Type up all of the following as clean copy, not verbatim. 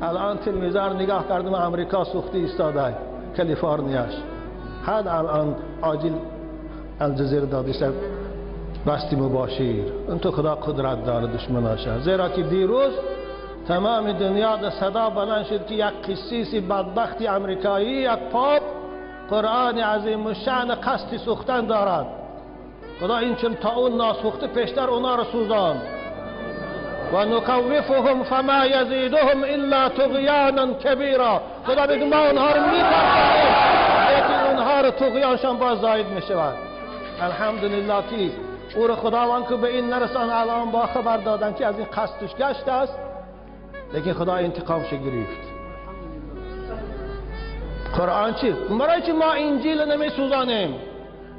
الان تلویزیون نگاه کردم، امریکا سوخته ایستاده، کالیفرنیاش. حد الان عاجل الجزیره داده بستی مباشر. اون تو خدا قدرت داره دشمناشه. زیرا که دیروز تمام دنیا در صدا بلند شد که یک قسیس بدبختی امریکایی، یک پاپ، قرآن عظیم الشأن قصد سوختن دارد. خدا این چون تا اون ناسوخته پیشتر اونا را سوزاند. و نخوفهم فما یزیدهم الا طغیانا کبیرا. خدا میگه ما اونها رو میترسانیم، لیکن اونها رو طغیانشان باز زاید میشود. الحمدلله که او رو خداوند که به این نرسان، الان با خبر دادن که از این قصدش گشت است، لیکن خدا انتقامش گرفت. قرآن چی؟ برای چی ما انجیل نمی سوزانیم؟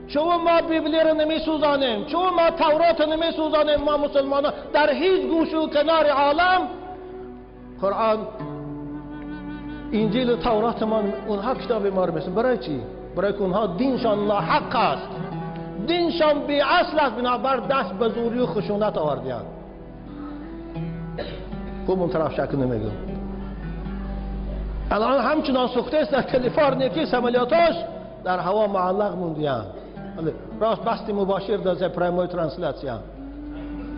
چون ما بیبلی رو نمی سوزانیم؟ چون ما تورات نمی سوزانیم؟ ما مسلمان ها در هیچ گوش و کنار عالم قرآن، انجیل و تورات ما، اونها کتاب ما رو میسوزن. برای چی؟ برای که اونها دینشان ناحق است، دینشان بی اصل است، بنابر دست به زوری و خشونت آوردیان. خوب اون طرف شک نمیگم. الان همچنان سوخته است در کالیفرنیا که عملیاتاش در هوا معلق موندیان. راست بستی مباشر در پرایموی ترانسلاسیان.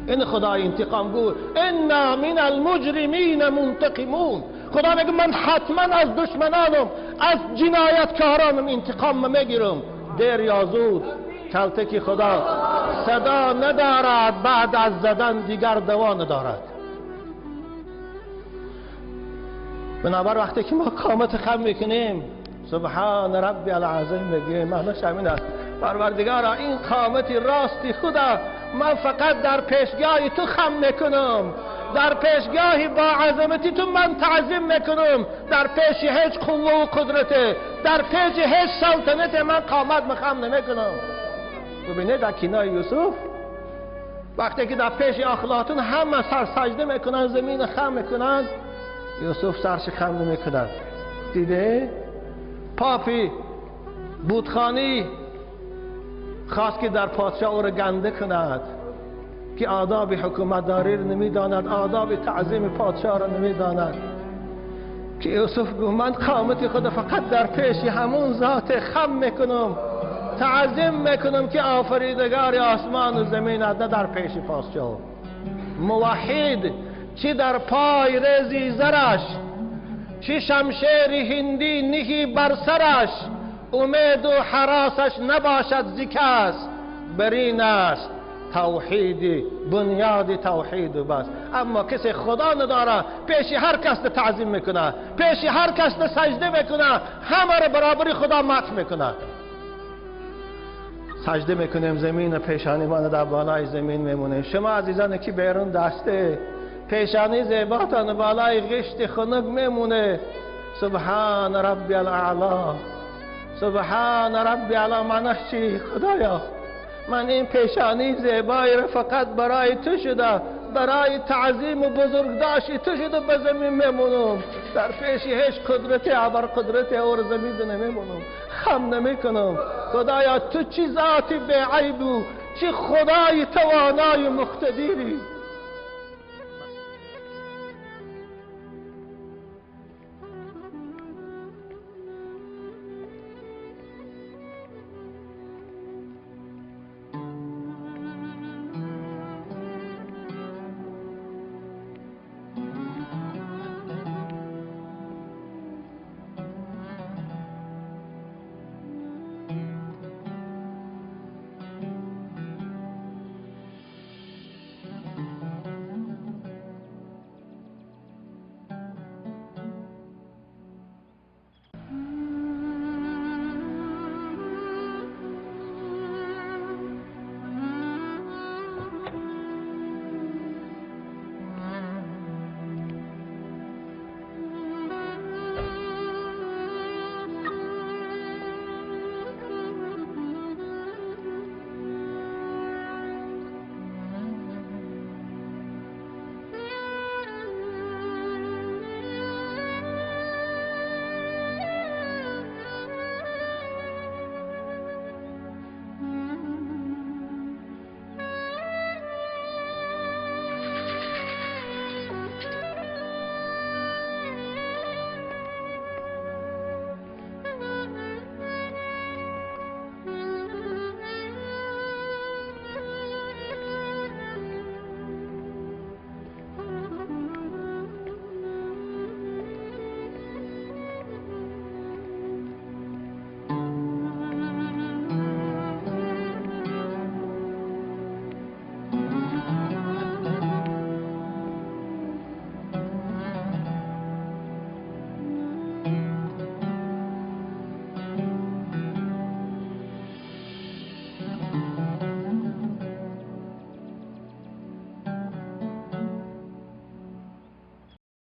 این خدای انتقام گو، انا من المجرمین منتقمون. خدا میگه من حتما از دشمنانم، از جنایتکارانم انتقام میگیرم، دیر یا زود. کلتک خدا صدا ندارد، بعد از زدن دیگر دوا ندارد. بنابر وقتی که ما قامت خم میکنیم، سبحان ربی العظیم میگیم، معنیش همین است. پروردگارا این قامت راستی خدا من فقط در پیشگاه تو خم میکنم، در پیشگاه با عظمتی تو من تعظیم میکنم، در پیش هیچ قوه و قدرت، در پیش هیچ سلطنت من قامت مخم نمیکنم. ببینید در کنای یوسف وقتی که در پیش اخلاطون همه سر سجده میکنن، زمین خم میکنن، یوسف سرش خم نمیکنن. دیده؟ پاپی بودخانی خواست که در پادشاه او را گنده کند که آداب حکومتداری را نمیداند، آداب تعظیم پادشاه را نمیداند. که یوسف گفت من قامت خود فقط در پیش همون ذات خم میکنم، تعظیم میکنم که آفریدگار آسمان و زمین، نه در پیش پادشاه. موحد چی در پای رزی زرش، چی شمشیر هندی نهی بر سرش، امید و حراسش نباشد ز کس، برین است توحیدی بنیاد توحید و بس. اما کسی خدا نداره، پیش هر کس تعظیم میکنه، پیش هر کس سجده میکنه، همه رو برابری خدا مدح میکنه. سجده میکنیم زمین پیشانی ما در بالای زمین میمونه. شما عزیزان که بیرون دسته پیشانی زیباتان بالای غشت خنک میمونه. سبحان ربی الاعلا، سبحان ربی الاعلا. معنیش چی؟ خدایا من این پیشانی زیبایی را فقط برای تو شده، برای تعظیم و بزرگداشت تو شده به زمین میمونم، در پیش هیچ قدرتی ابر قدرت اور زمین نمیمونم، خم نمیکنم. خدایا تو چی ذاتی بی عیب و چی خدای توانای مقتدری.